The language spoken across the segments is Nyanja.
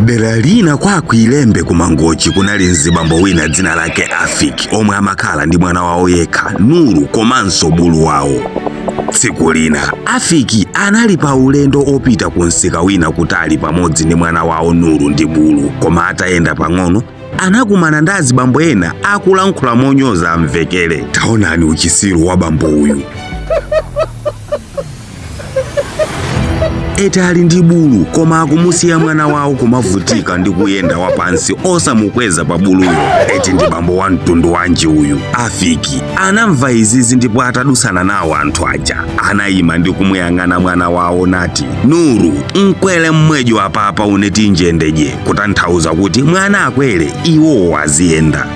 Dera lina kwa Kuilembe ku Mangochi kunali mzibambo wina dzina lake Afiki omwe amakhala ndi mwana wawo yekha Nuru komanso bulu wawo. Tsiku lina Afiki anali pa ulendo opita ku msika wina kutali pamodzi ndi mwana wawo Nuru ndi bulu, koma atayenda pang'ono anakumana ndi azibambo ena akulankhula monyoza amvekere, taonani uchisiru wa bambo uyu. Eti ali ndi bulu koma akumusiya mwana wawo kumavutika ndi kuyenda wapansi osamukweza pa buluyo. Eti ndi bambo wa mtundu wanji uyu? Afiki anamva izizi ndipo atadusana nawo anthu aja anayima ndi kumuyang'ana mwana wawo nati, Nuru, mkwele mmwejo apapa une tinjendeje, kutanthauza kuti mwana akwere iwowo aziyenda.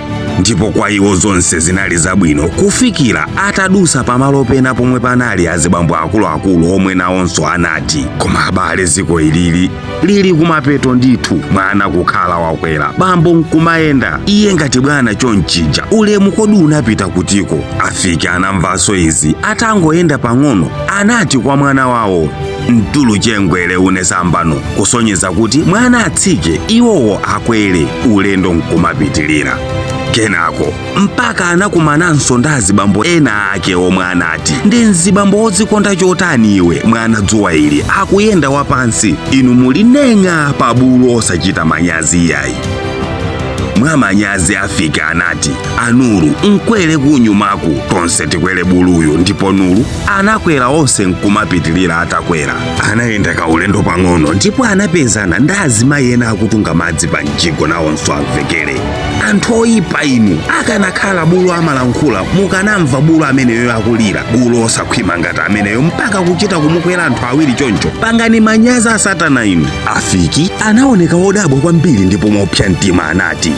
Ndipo kwa iwo zonse zinali zabwino kufikira atadusa pamalo pena pomwe panali azibambo akuluakulu omwe nawonso anati, koma abale ziko ilili lili kumapeto ndithu, mwana kukhala wakwera bambo nkumayenda iye ngati bwana chonchija, ulemu kodi unapita kutiko? Afiki anamvanso izi atangoyenda pang'ono anati kwa mwana wawo, mtulu chengwele une sambano, kusonyeza kuti mwana atsike iwowo akwere, ulendo nkumapitilira. Kenako mpaka anakumananso ndi azibambo ena ake omwe anati, ndi mzibambo wodzikonda chotani iwe, mwana dzuwa ili akuyenda wapansi, inu muli neng'a pa bulu osachita manyazi iyayi. Mwa manyazi Afiki anati, anuru mkwere kunyumaku, tonse tikwere buluyu. Ndipo Nuru anakwera onse nkumapitilira. Atakwera anayenda kaulendo pang'ono ndipo anapezana ndi azimayi ena akutunga madzi pa mjigo, nawonso amvekere, anthu oyipa inu, akanakhala bulu amalankhula mukanamva bulu ameneyo akulira, bulu osakhwima ngati ameneyo mpaka kuchita kumukwera anthu awiri choncho, pangani manyazi a satana inu. Afiki anaoneka wodabwa kwambiri ndipo mopsa mtima anati,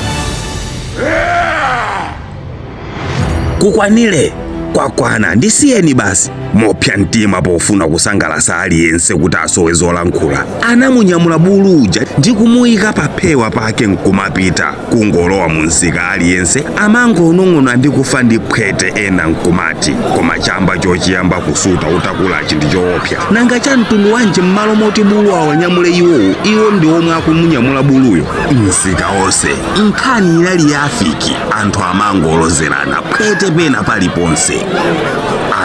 kukwanire kwakwana, ndisiyeni basi. Mopsa mtima pofuna kusangalasa aliyense kuti asowe zolankhula, anamunyamula bulu uja ndi kumuyika pa phewa pake nkumapita. Kungolowa mu msika aliyense amangonong'ona ndi kufa ndi phwete, ena nkumati, koma chamba chochiyamba kusuta utakulachi ndi choopsa, nanga cha mtundu wanji? M'malo moti bulu awanyamule iwowo, iwo ndi omwe akumunyamula buluyo. Msika onse nkhani inali ya Afiki, anthu amangolozerana phwete pena paliponse.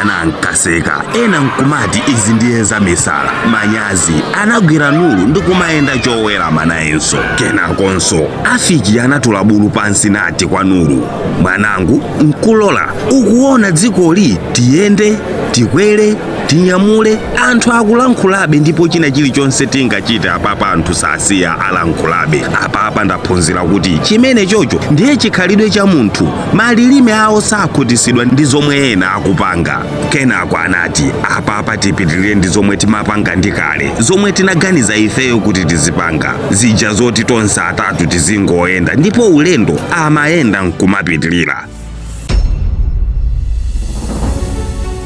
Ana ankaseka, ena nkumati izi ndiye zamisala. Manyazi anagwira Nuru ndi kumayenda chowerama nayenso. Kenakonso Afiki anatula bulu pansi nati kwa Nuru, mwanangu, nkulola ukuona dzikoli, tiyende tikwere tinyamule, anthu akulankhulabe ndipo china chilichonse tingachite apapa anthu sasiya alankhulabe. Apapa ndaphunzira kuti chimene chocho ndiye chikhalidwe cha munthu, malilime awo sakhutisidwa ndi zomwe ena akupanga. Kenako anati, apapa tipitirire ndi zomwe timapanga ndi kale, zomwe tinaganiza ifeyo kuti tizipanga zija zoti tonse atatu tizingoyenda, ndipo ulendo amayenda nkumapitirira.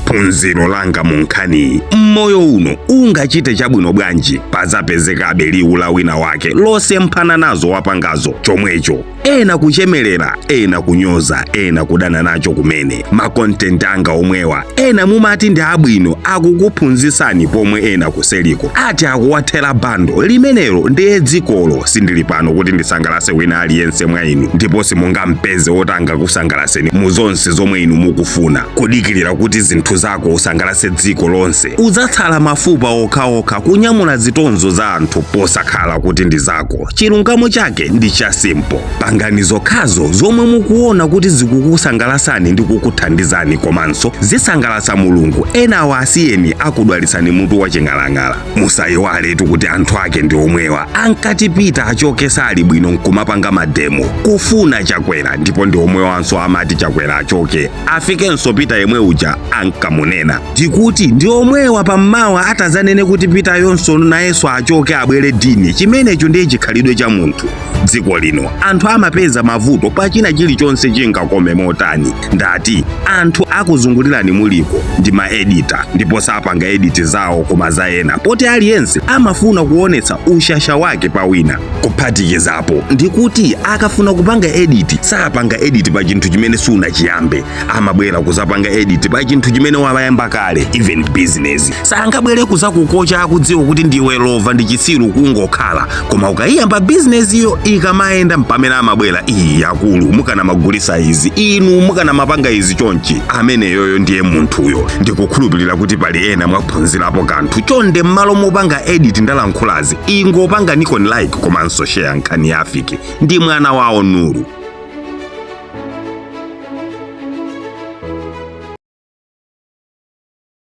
Phunziro langa mu nkhaniyi, mmoyo uno ungachite chabwino bwanji, pazapezekabe liwu la wina wake losemphana nazo wapangazo. Chomwecho ena kuchemelera, ena kunyoza, ena kudana nacho kumene. Makontenti anga omwewa ena mumati ndi abwino akukuphunzitsani, pomwe ena kuseliko ati akuwathera bando limenelo. Ndiye dzikolo, sindili pano kuti ndisangalase wina aliyense mwa inu, ndipo simungampeze woti angakusangalaseni mu zonse zomwe inu mukufuna. Kudikirira kuti zinthu zako usangalase dziko lonse, udzatsala mafupa okhaokha kunyamula zitonzo za anthu posakhala kuti ndi zako. Chilungamo chake ndi cha simple, pangani zokhazo zomwe mukuona kuti zikukusangalasani ndi kukuthandizani, komanso zisangalasa Mulungu. Enawo asiyeni akudwalitsani mutu wa ching'alang'ala. Musayiwaletu kuti anthu ake ndi omwewa ankati Peter achoke sali bwino nkumapanga mademo kufuna Chakwera, ndipo ndi omwewanso amati Chakwera achoke afikenso Peter yemwe uja ankamunena. Ndikuti ndi omwewa pammawa atazanene kuti Peter yonso nayenso achoke abwere dini. Chimenecho ndiye chikhalidwe cha munthu. Mdziko lino anthu amapeza mavuto pa china chilichonse chingakome motani. Ndati anthu akuzungulirani muliko ndi ma editor, ndipo sapanga edit zawo koma za ena, poti aliyense amafuna kuonetsa ushasha wake pa wina. Kuphatikizapo ndikuti akafuna kupanga edit, sapanga edit pa chinthu chimene sunachiyambe, amabwera kuzapanga edit pa chinthu chimene wayamba kale. Even business, sangabwere kuzakukocha akudziwa kuti ndiwe lova ndi chitsiru kungokhala, koma ukayiyamba business iyo ikamayenda, mpamene amabwera, "Iyi akulu, mukanamagulisa izi, inu mukanamapanga izi chonchi." Ameneyoyo ndiye munthuyo. Ndikukhulupirira kuti pali ena mwaphunzirapo kanthu. Chonde, m'malo mopanga edit ndalankhulazi, ingopanga nikon like komanso share nkhani ya Afiki ndi mwana wawo Nuru.